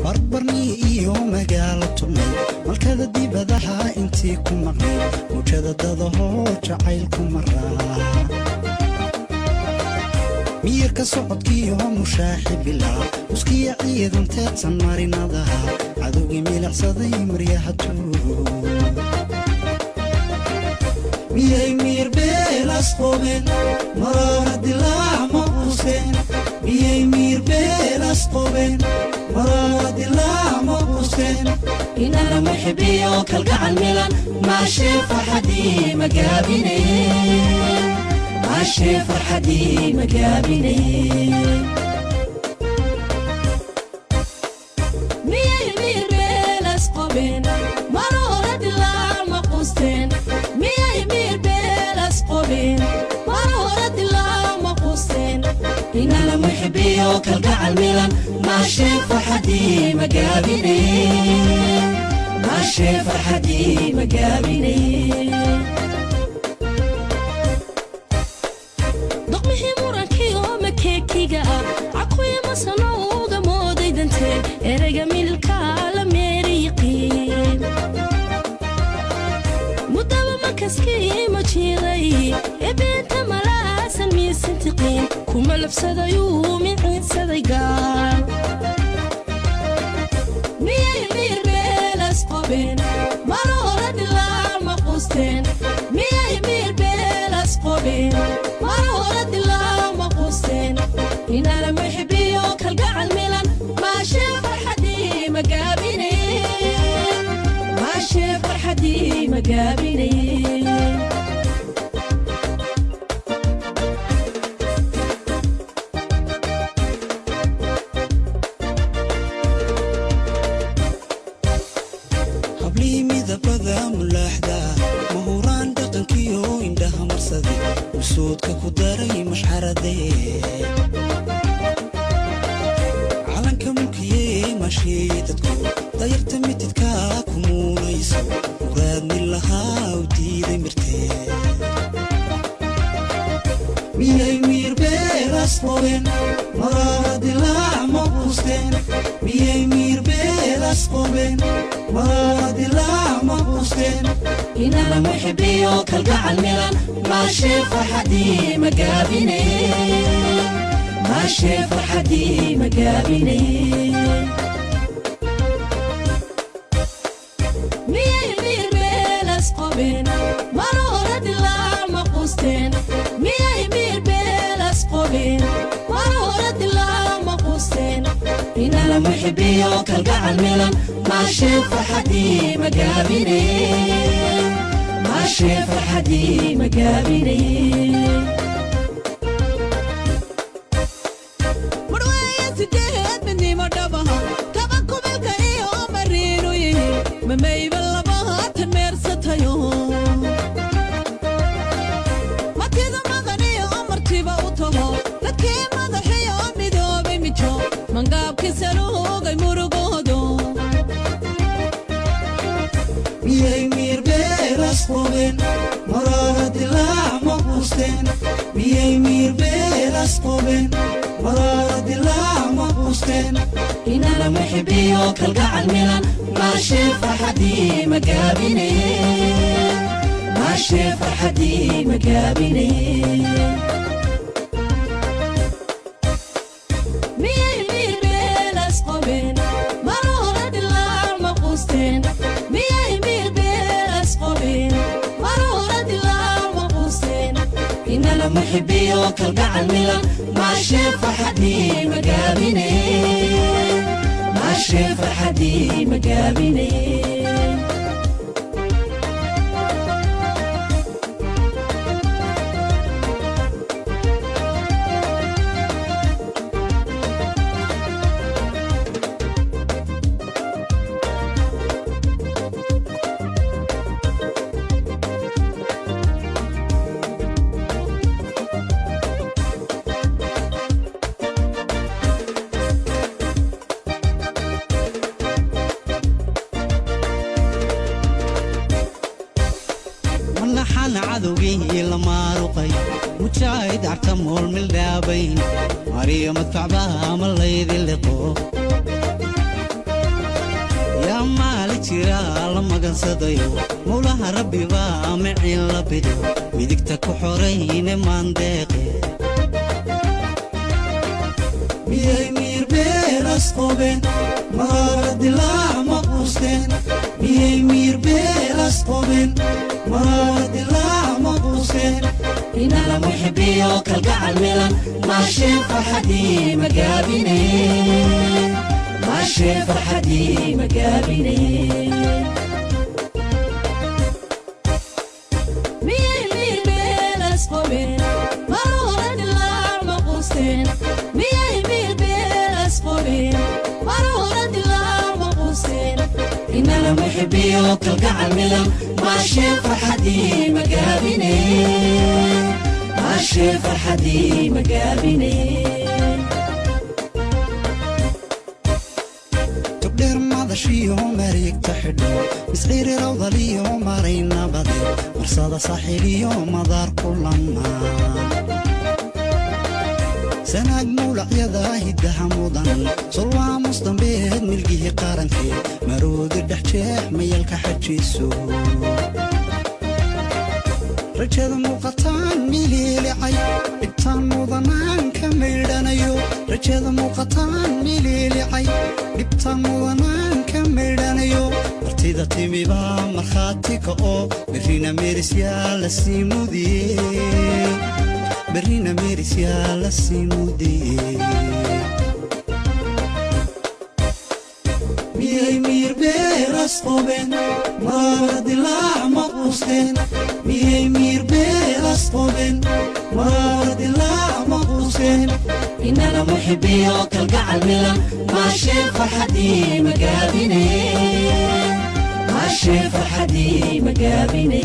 Barbarni iyo magaalo tumay, malkada dibadaha intii ku maqnay, mujada dadahoo jacaylku maraa, miyirka socodkiiyo mushaaxi bilaa muskiya ciidan teedsan marinadaha, cadowgii milicsaday maryaha tuur. Miyay miir beelas qobeen? Maraara dilaac ma qusteen? Miyay miir beelas qobeen? Maraara dilaac ma qusteen? Inala muxibiyo kalgacal milan, maashee farxadii magaabine, maashee farxadii magaabine. Miyay miir beelas qobeen? Maroora dilaac ma qusteen? Miyay miir beelas qobeen? Maroora dilaac ma qusteen? Inala muxibiyo kalgacal milan, maashee farxadii magaabine, maashee farxadii magaabine. Doqmihii murankii oo makeekiga ah, cakuya masano uga mooday dantee, ereyga mililka la meeriyiqiin muddaba makaskii ma jiiray ee beenta malaasan miisintiqiin kuma labsadayuu miciinsaday gaal. Miyay miir beelas qobeen? Maroora dilaac ma qusteen? Miyay miir beelas qobeen? Maroora dilaac ma qusteen? Inala muxibiyo kalgacal milan, maashee farxadii magaabine, maashee farxadii magaabine. Hablihii midabada mulaaxda, mahuraan dhaqankiyo indhaha marsaday, usoodka ku daray mashxaradee, calanka mulkiyee maasheeyey dadku, dayarta mitidka ku muunayso, muraadni lahaa u diiday mirtee. Miyay miir beelas qobeen? Maraara dilaac ma qusteen? Miyay miir beelas qobeen? Maraara dilaac ma qusteen? Inala muxibiyo kalgacal milan, maashee farxadii magaabine, maashee farxadii magaabine. Miyay miir beelas qobeen? Maroora dilaac ma qusteen? Miyay miir beelas qobeen? Maroora dilaac ma qusteen? Inala muxibiyo kalgacal milan, maashee farxadii magaabine, maashee farxadii magaabine. Marweeye sideed midnimo dhabaha, toban kubilka iyo mariinu yihi, mamayba labaatan meersatayo, matida maqaniyo martiba u taho, dadkii madaxiyo midoobay mijo, mangaabkii saluugay murugoodo. Miyay miir beelas qobeen? Maraara dilaac ma qusteen? Miyay miir beelas qobeen? Maraara dilaac ma qusteen? Inala muxibiyo kalgacal milan, maashee farxadii magaabine, maashee farxadii magaabine. Miyay miir beelas qobeen? Maroora dilaac ma qusteen? Miyay miir beelas qobeen? Maroora dilaac ma qusteen? Inala muxibiyo kalgacal milan, maashee farxadii magaabine, maashee farxadii magaabine. Manaxan cadowgii la maaruqay, mujaahid arta mool mildhaabayn, mariyo madfacbaha ma laydi liqo. magansadayo, mawlaha rabbibaa micin la bido, midigta ku xorayne maandeeqe. Miyay miirbeelas qobeen? Maraara dilaac ma quusteen? Miyay miirbeelas qobeen? Maraara dilaac ma quusteen? Inala muxibiyo kalgacal milan maashee farxadii magaabine, maashee farxadii magaabine. Miyay miirbeelas qobeen? Maroora dilaac ma quusteen? Miyay miirbeelas qobeen? Maroora dilaac ma quusteen? Inala muxibiyo kalgacal milan maashee farxadii magaabine, maashee farxadii magaabine. Togdheer madashiyo mareegta xidho, misciiri rawdaliyo maray nabade, marsada saaxiiliyo madaar kulama, sanaag mawlacyada hiddaha mudan, solwaa musdambeed milgihii qarankee, maroodi dhex jeex mayalka xajiiso. Rajada muuqataan miliilicay, dhibtaan mudanaan ka maydhanayo. Rajada muuqataan miliilicay, dhibtaan mudanaan ka maydhanayo. Martida timibaa markhaati ka oo berrina meerisyaa la sii mudiye, berrina meerisyaa la sii mudiye. Miyay miirbeelas qobeen? Maraara dilaac ma quusteen? Miyay miirbeelas qobeen? Maraara dilaac ma quusteen? Inala muxibiyo kalgacal milan maashee farxadii magaabine, maashee farxadii magaabine.